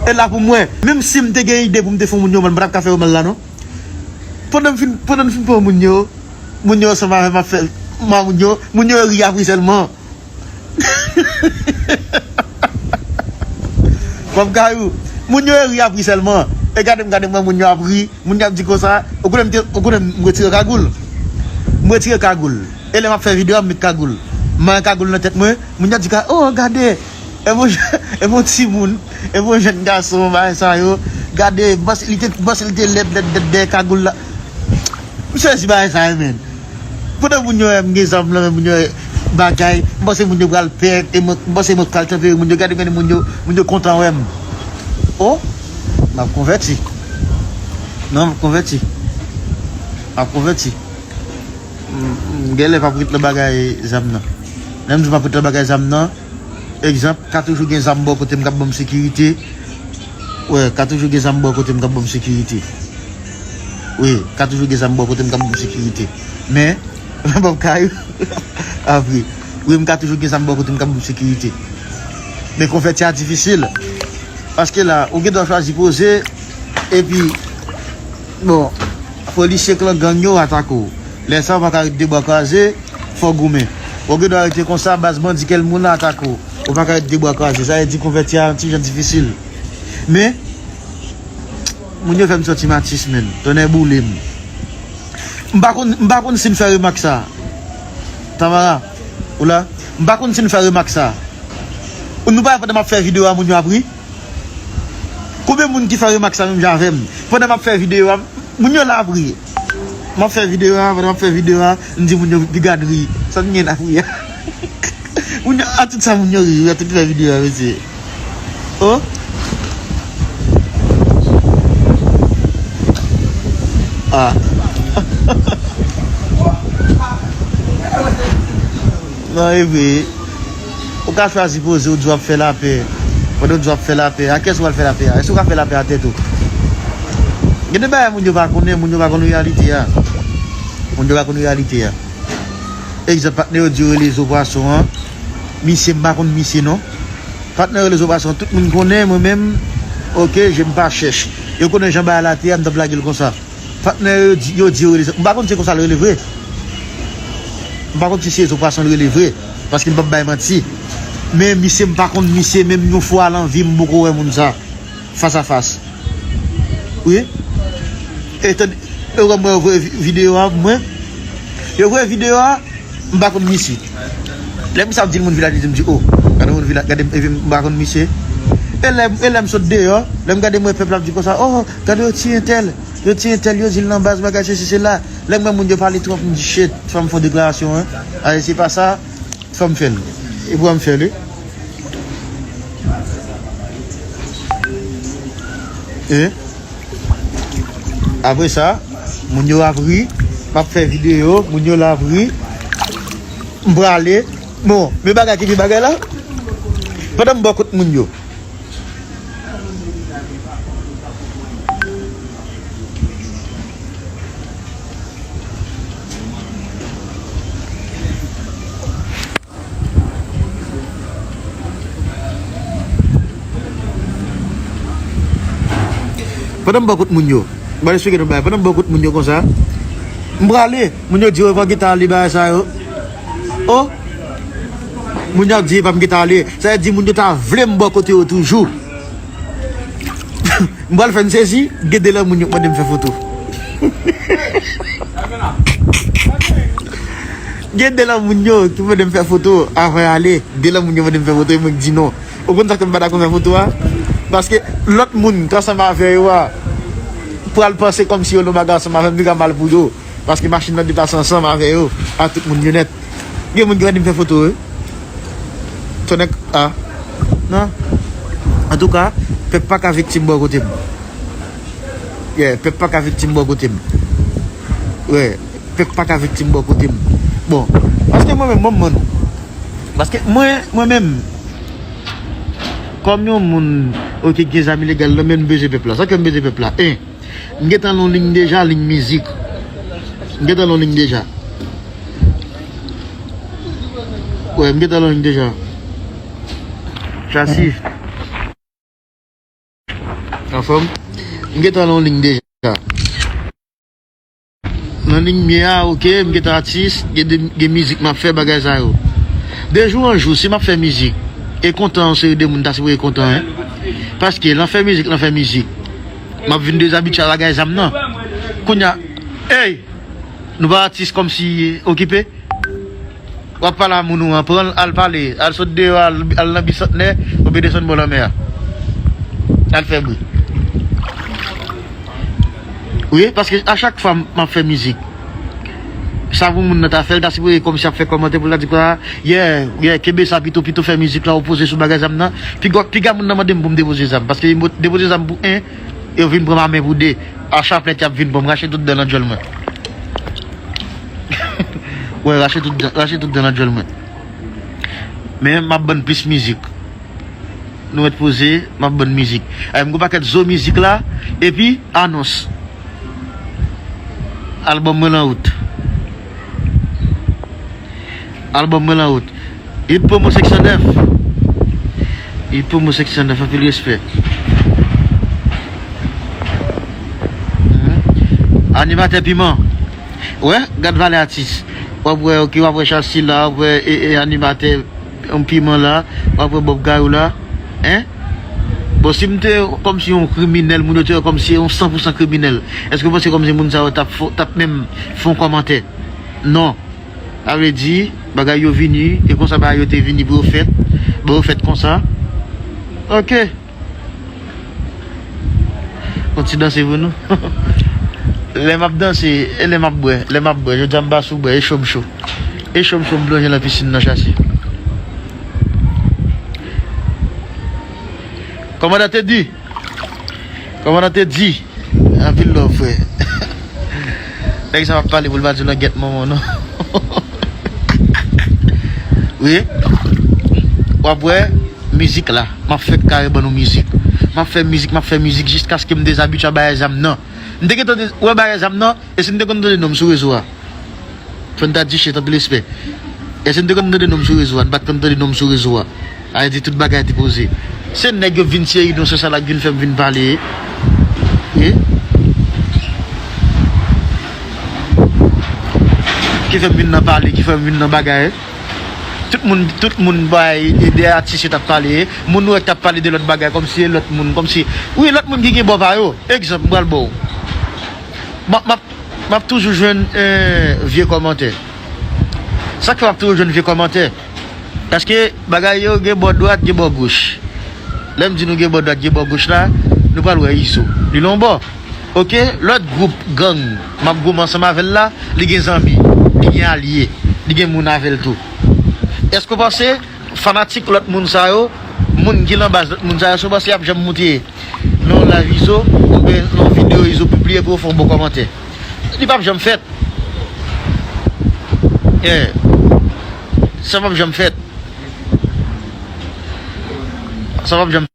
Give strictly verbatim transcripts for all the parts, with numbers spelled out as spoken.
E la pou mwen, menm si m te gen ide pou m te fè moun yo mal, m pa t ap ka fè yo mal la non. Pandan m fin, pandan m fin pran moun yo, moun yo ansanm avè m ap fè mal moun yo, moun yo ri apre sèlman. Pòp Kayou, moun yo ri apre sèlman. E gade m, gade m wè moun yo ap ri. Moun yo ap di konsa, ou konnen m te, ou konnen m retire kagoul. M retire kagoul. E lè m ap fè videyo a, m met kagoul. M mare kagoul nan tèt mwen, moun yo ap di ka, oh, gade. E bon, e bon timoun, e bon jèn gason, bagay sa yo. Gade, m panse li te, m panse li te lèd, lèd, lèd dèyè kagoul la. M sezi bagay sa yo, menn. Pandan moun yo wè m gen zam nan men, moun yo wè bagay, m panse moun yo pral pè, e mwen, m panse mwen pral tanpere moun yo, gade, gade moun yo, moun yo kontan wè m. Oh, m ap konvèti. Non, m ap konvèti. M ap konvèti. M, m genlè p ap ret nan bagay zam nan. Lè m di m p ap ret nan bagay zam nan, egzanp, ka toujou gen zam bò kote m k ap ban m sekirite. Wi, ka toujou gen zam bò kote m k ap ban m sekirite. Wi, ka toujou gen zam bò kote m k ap ban m sekirite. Men, m p ap ka yo. Apre, wi, m ka toujou gen zam bò kote m k ap ban m sekirite. Men konvèti a difisil. Paske la, ou gen dwa chwazi poze, epi, bon, polisye klan gang yo atake w. Lè sa a, ou pa ka ret de bra kwaze, fò w goumen. Ou gen dwa rete konsa, baz bandi kèl moun atake w. Ou pa ka ret de bwa kwaze. Sa vle di konvèti a yon ti jan difisil. Men, moun yo fè m santi m atis, menn. Tonnè boule m. M pa konn, m pa konn si m fè remak sa. Tamara, ou la? M pa konn si m fè remak sa. Ou nou pa wè pandan m ap fè videyo a, moun yo ap ri? Konbyen moun ki fè remak sa menm jan avè m? Pandan m ap fè videyo a, moun yo la ap ri. M ap fè videyo a, pandan m ap fè videyo a, m di moun yo, "Piga n ri." Sa n gen ap ri a? Moun yo, a tout sa moun yo ri, wi, a tout fè videyo a, mesye. Oh? Ah. Non, e vre. Ou ka chwazi poze, ou di w ap fè lapè. Pandan w di w ap fè lapè, a kiyès ou pral fè lapè a? Èske ou ka fè lapè a tèt ou? Gen de bagay moun yo pa konnen, moun yo pa konn reyalite a. Moun yo pa konn reyalite a. Egzanp, patnè yo di yo rele Zo Pwason an. Misye, m pa konn misye non. Patnè yo rele Zo Pwason an, tout moun konnen, mwen menm, oke, je m pa chèch. Yo konnen jan bagay la te ye a, m t ap lage l konsa. Patnè yo di, yo di yo rele, m pa konn si se konsa l rele vre. M pa konn si se Zo Pwason l rele vre, paske m p ap bay manti. Men misye, m pa konn misye, menm yon fwa nan vi m, m poko wè moun sa fas a fas. Wi. E tande, e wè mwen yo voye vi-, videyo a pou mwen. Yo voye videyo a, m pa konn misye. Lè misye ap di l moun Vilaj, li di m di, "Oh, gade moun Vilaj, gade m, epi m pa konn misye." E lè, e lè m sot deyò, lè m gade mwen pèp la ap di konsa, "Oh, gade yo tiye entèl, yo tiye entèl, yo di l nan baz, bagay sesi sela." Lè m wè moun yo pale twòp, m di, "Shit, fò m fè yon deklarasyon, en." Ayi, se pa sa, fò m fè l. E pou m fè l, wi. E apre sa, moun yo ap ri, m ap fè videyo, moun yo la ap ri. M prale. Bon, men bagay ki pi bagay la. Pandan m bò kot moun yo. Pandan m bò kot moun yo, m pral esplike nou bagay. Pandan m bò kot moun yo konsa, m prale, moun yo di yo pa gentan ale bagay sa yo. Oh! Moun yo ap di yo pa m gentan ale. Sa vle di moun yo ta vle m bò kote yo toujou. M pral fè n sezi, gen de lan moun yo k mande m fè foto. Gen de lan moun yo ki mande m fè foto avan y ale. De lan moun yo mande m fè foto, e mwen k di non. Ou konn sa k fè m pa dakò fè foto a? Paske lòt moun k ansanm avè yo a pral panse kòmsi yo nan bagay ansanm avè m, li ka mal pou yo. Paske machin nan deplase ansanm avè yo, a tout moun yo nèt. Gen moun ki mande m fè foto, wi. Tonnè, a. Non. Antouka, pèp pa ka viktim bò kote m. Yeah, pèp pa ka viktim bò kote m. Yeah, pèp pa ka viktim bò kote m. Bon, paske mwen menm, mwen, mwen, paske mwen, mwen menm, kòm yon moun, oke, gen zam ilegal nan men, m bezwen pèp la. Sa k fè m bezwen pèp la? En, m gentan nan yon liy deja, liy mizik. M gentan nan yon liy deja. Wi, m gentan nan yon liy deja. Chasi. Anfòm? M gentan nan yon liy deja. Nan liy m ye a, oke, m gentan atis, gen de, gen mizik m ap fè, bagay sa yo. De jou an jou, si m ap fè mizik, e kontan yon seri de moun ta sipoze kontan, en. Paske lè m fè mizik, lè m fè mizik, m ap vin dezabitye a bagay zam nan. Kounye a, ey! Nou pa atis kòmsi okipe. W ap pale a moun ou an, pran l, al pale, al sot deyò, al, al nan Bisantnè, oubyen desann bò lanmè a. Al fè bri. Wi, paske a chak fwa m, m ap fè mizik, sa pou moun nan ta fè, l ta sipoze kòmsi ap fè kòmantè pou l ta di kwa, yeah, yeah, kenbe sa pito, pito fè mizik la, ou poze sou bagay zam nan. Piga, piga moun nan mande m pou m depoze zam, paske depoze zam pou en, yo vin pran m a men pou de. A chaplèt y ap vin pran m, rache tout dan nan djòl mwen. Wè, rache tout dan, rache tout dan nan djòl mwen. Men m ap bann plis mizik. Nou ret poze, m ap bann mizik. Ay, m gon pakèt zo mizik la, epi anons. Albòm mwen lan wout. Albòm mwen lan wout. Hit Promo senk san nèf. Hit Promo senk san nèf, anpil respè. Mhm. Animatè piman. Wè, gad valè atis. W ap wè, oke, w ap wè Chassi la, w ap wè, e, e, animatè, yon piman la, w ap wè Bob Gayou la. Hein? Bon, si m te kòmsi yon kriminèl, moun yo te wè kòmsi yon san pou san kriminèl, èske w panse kòmsi moun sa yo t ap fo-, t ap menm fè yon kòmantè? Non. Sa vle di, bagay yo vini, e konsa bagay yo te vini pou yo fèt. Bon, yo fèt konsa. Oke. Yon ti danse pou nou. Lè m ap danse, e lè m ap bwè, lè m ap bwè. Jodi a m pa sou bwè, e cho m cho. E cho m cho m plonje nan pisin nan Chassi. Kòmandan Teddy. Kòmandan Teddy. Anpil love, frè. Nèg sa p ap pale pou l pa di w nan gèt manman w, non. Wi. W ap wè mizik la. M ap fèk kare ban nou mizik. M ap fè mizik, m ap fè mizik jiskaske m dezabitye a bagay zam nan. M te gentan de-, wè bagay zam nan, e si m te konn tande non m sou rezo a. Fò n ta di shit, anpil respè. E si n te konn tande non m sou rezo a, n pa t konn tande non m sou rezo a. A vle di tout bagay te poze. Se nèg yo vin seri non se sa la k vin fè m vin pale. E? Ki fè m vin nan pale, ki fè m vin nan bagay. Tout moun, tout moun bay, e de atis yo t ap pale. Moun nou wè k t ap pale de lòt bagay, kòmsi e lòt moun, kòmsi, wi, lòt moun ki gen bò pa yo. Egzanp, m pral ba w. M ap, m ap M ap toujou jwenn, eh, vye kòmantè. Sa k fè m ap toujou jwenn vye kòmantè? Paske bagay yo gen bò dwat, gen bò goch. Lè m di nou gen bò dwat, gen bò goch la, nou pral wè Izo. Li nan yon bò. Oke, lòt gwoup gang m ap goumen ansanm avè l la, li gen zanmi, li gen alye, li gen moun avè l tou. Èske w panse fanatik lòt moun sa yo, moun ki nan baz lòt moun sa yo, èske w panse y ap janm moute nan yon live Izo, oubyen nan yon videyo Izo pibliye pou yo fè yon bon kòmantè? Li p ap janm fèt. Yeah. Sa p ap janm fèt. Sa p ap janm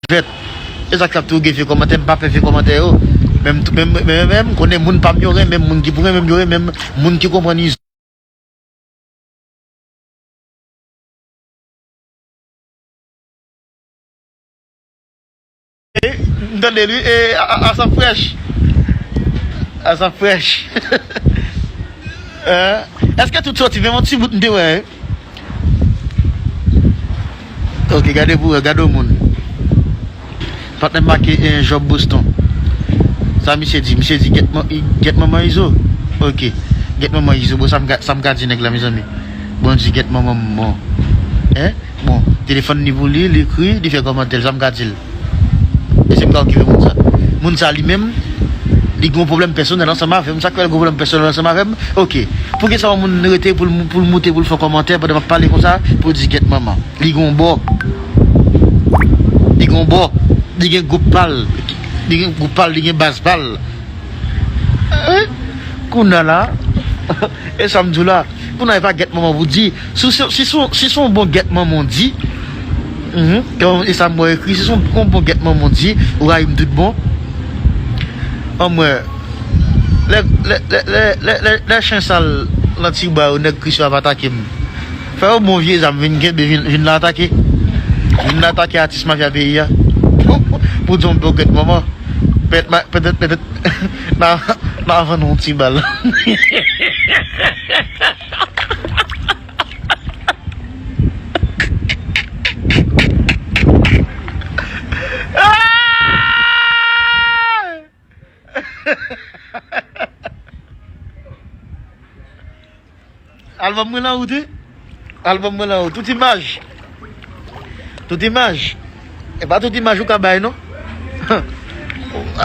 fèt. E sa k ap tou gen vye kòmantè, m pa pè vye kòmantè yo. Men m, men, men, men, men m konnen moun pa m yo renmen m, moun ki pou renmen m yo renmen m, moun ki konprann Izo. E, m tande li, e, a, a, a sa frèch. A sa frèch. Eh, èske tout sòti menm yon ti bout m te wè, eh? Ok, gade pou wè, gade yon moun. Patnè m make, eh, Job Boston. Sa misye di? Misye di gèt man-, i-, gèt manman Izo. Ok. Gèt manman Izo. Bon, sa m ka, sa m ka di nèg la, mezanmi? Bon, di gèt manman m, bon. Hein? Bon, telefòn li pou li, li ekri, li fè kòmantè l, sa m ka di l? E si m ka okipe moun sa? Moun sa li menm, li gen yon pwoblèm pèsonèl ansanm avè m. Sa k fè l gen yon pwoblèm pèsonèl ansanm avè m? Ok. Poukisa yon moun rete pou l, pou l moute, pou l fè yon kòmantè pandan m ap pale konsa, pou l di gèt manman? Li gen yon bò. Li gen yon bò. Li gen gwoup pa l. Li gen gwoup pa l, li gen baz pa l. Eh, kounye a la, e sa m di w la, kounye a e pa gèt manman pou di, si, si, si, si se yon bon gèt manman w di, mhm, e sa m wè ekri, si se yon bon gèt manman w di, ou rayi m tout bon. Anmwè, lè, lè, lè chen sal nan ti bwa yo, nèg Krisyo ap atake m. Fè yon bon vye zam vin kenbe, vin, vin la atake. Vin atake atis mafya peyi a. Pou di yon bokèt manman. Petèt, ma- petèt, petèt, na, na vann yon ti bal. Albòm mwen lan wout, wi. Albòm mwen lan wout. Tout imaj. Tout imaj. E pa tout imaj ou ka bay, non.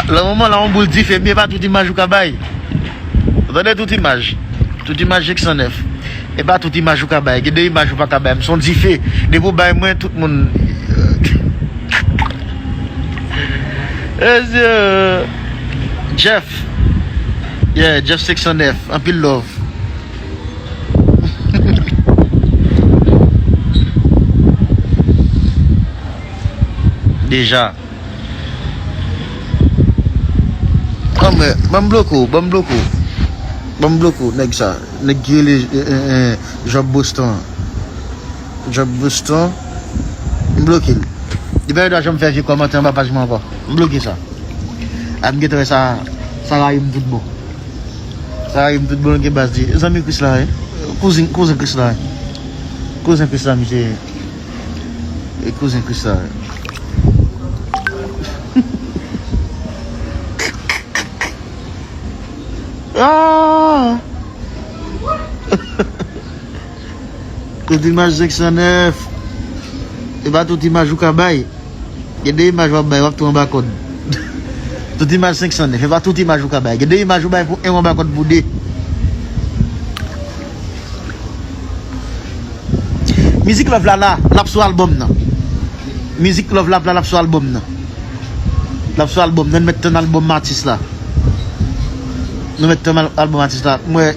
Nan moman la, yon boul dife, men e pa tout imaj ou ka bay. Ou tande, tout imaj. Tout imaj senk san nèf. E pa tout imaj ou ka bay. Gen de imaj ou pa ka bay. M se yon dife. Depi w bay mwen, tout moun. Mesye. Jeff. Yeah, Jeff senk san nèf. Anpil love. Deja. Anmè, ban m bloke w, ban m bloke w. Ban m bloke w, nèg sa. Nèg ki rele, eh, eh, eh, Job Boston. Job Boston. M bloke l. Li pa gen dwa janm fè vye kòmantè anba paj mwen ankò. M bloke sa. A m gentan wè sa, sa rayi m tout bon. Sa rayi m tout bon, gen baz li. Zanmi Chris la, wi. Kouzin, kouzen Chris la, wi. Kouzen Chris la, misye. E kouzen Chris la, wi. Ah! Tout imaj senk san nèf. E pa tout imaj ou ka bay. Gen de imaj w ap bay, w ap tou anba kòd. Tout imaj senk san nèf. E pa tout imaj ou ka bay. Gen de imaj ou bay pou en, w anba kòd pou de. Mizik Love la la, l ap sou albòm nan. Mizik Love la, la, l ap sou albòm nan. L ap sou albòm nan, nou mèt tann albòm atis la. Nou mèt tann al- albòm atis la. Mwen,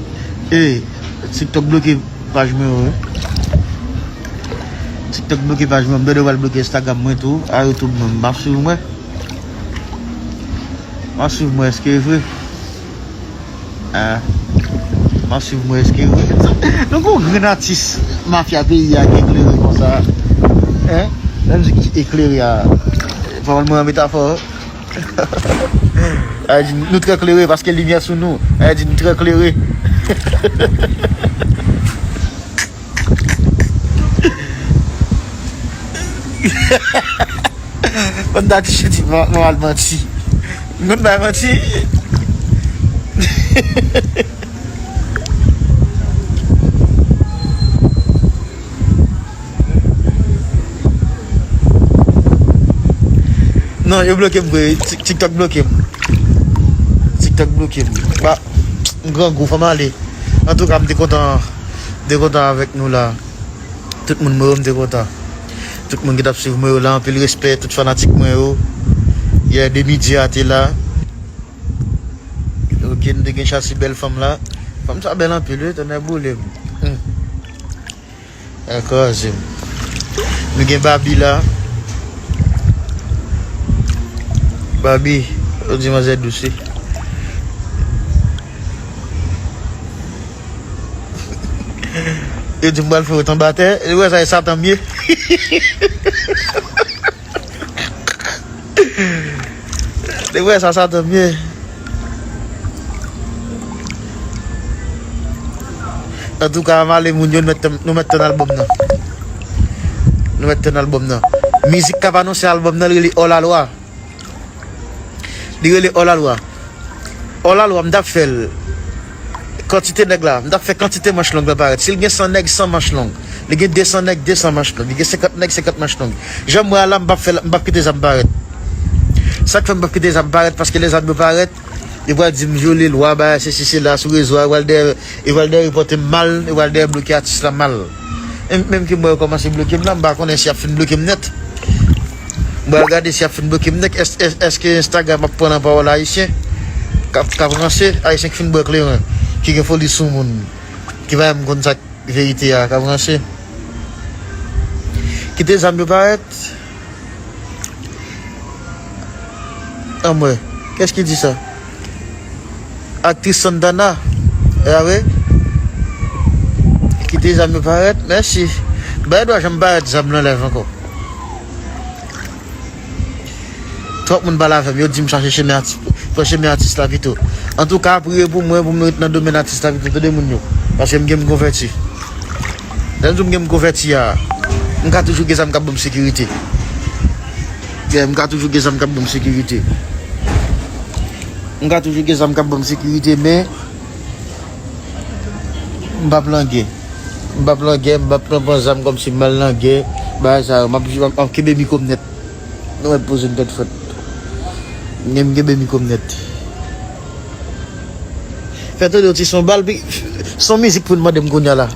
eh, TikTok bloke paj mwen yo, wi. TikTok bloke paj mwen, m tande yo pral bloke Instagram mwen tou, a YouTube mwen, m ap swiv mwen. M ap swiv mwen, èske e vre? Ah. M ap swiv mwen, èske e vre? Nou gon grenn atis mafya peyi a ki eklere konsa. Hein? Nan mizik ki eklere a. Pawòl mwen an metafò. A di, nou trè klere paske limyè sou nou. A di, nou trè klere. Bann dati chiti, nou al manti. Nou bay manti. Non, yo bloke m vre. Tik- TikTok bloke m. TikTok bloke m. Ba, m grangou, fò m ale. Antouka, m te kontan, m te kontan avèk nou la. Tout moun mwen yo, m te kontan. Tout moun ki t ap swiv mwen yo la, anpil respè, tout fanatik mwen yo. Yè de midi a te la. Ok, nou te gen chasi bèl fanm la. Fanm sa bèl anpil, wi, tonnè boule m. Hmm. Al kraze m. Nou gen Babi la. Babi, ou di manzè dous, wi. Yo di m pral fè wout anba tè. Ou wè sa, e Satan m ye. Li wè sa, Satan m ye. Antouka, m ale moun yo, nou mèt tann, nou mèt tann albòm nan. Nou mèt tann albòm nan. Mizik k ap anonse albòm nan, li rele Hors la loi. Li rele Hors la loi. Hors la loi, m t ap fè l. Kantite nèg la, m t ap fè kantite manch long la parèt. Si l gen san nèg, san manch long. Li gen de san nèg, de san manch long. Li gen senkant nèg, senkant manch long. Jan m wè a la, m p ap fè l, m p ap kite zam parèt. Sa k fè m p ap kite zam parèt, paske lè zam yo parèt, yo pral di m vyole lwa, bagay sesi sela sou rezo a, yo pral dèyè, yo pral dèyè repòte m mal, yo pral dèyè bloke atis la mal. E menm ke m wè yo kòmanse bloke m la, m pa konnen si y ap fin bloke m nèt. M pral gade si y ap fin bloke m nèt. Èske, èske Instagram ap pran nan pawòl ayisyen k ap, k ap ranse, ayisyen ki fin bwè kleren, ki gen foli sou moun, ki pa menm konn sa k verite a, k ap ranse. Kite zam yo parèt. Anmwe, qu'est-ce qui dit ça? Aktris Santana. E a vre? Kite zam yo parèt. Mèsi. Bay dwa janm parèt zam nan live ankò. Twòp moun pale avè m, yo di m chache chemen atis, pran chemen atis la pito. Antouka, priye pou mwen, pou m ret nan domèn atis la pito, tande moun yo. Paske m gen m konvèti. Lè m di w m gen m konvèti a, m ka toujou gen zam k ap ban m sekirite. Yeah, m ka toujou gen zam k ap ban m sekirite. M ka toujou gen zam k ap ban m sekirite, men m p ap lan gè. M p ap lan gè, m p ap pran, pran zam kòmsi m al lan gè. Bagay sa yo, m ap, m ap kenbe mikwo m nèt. Nou mèt poze m tèt frèt. Men m kenbe mikwo m nèt. Fè tande yon ti son bal, pi, son mizik pou n mande m kounye a la.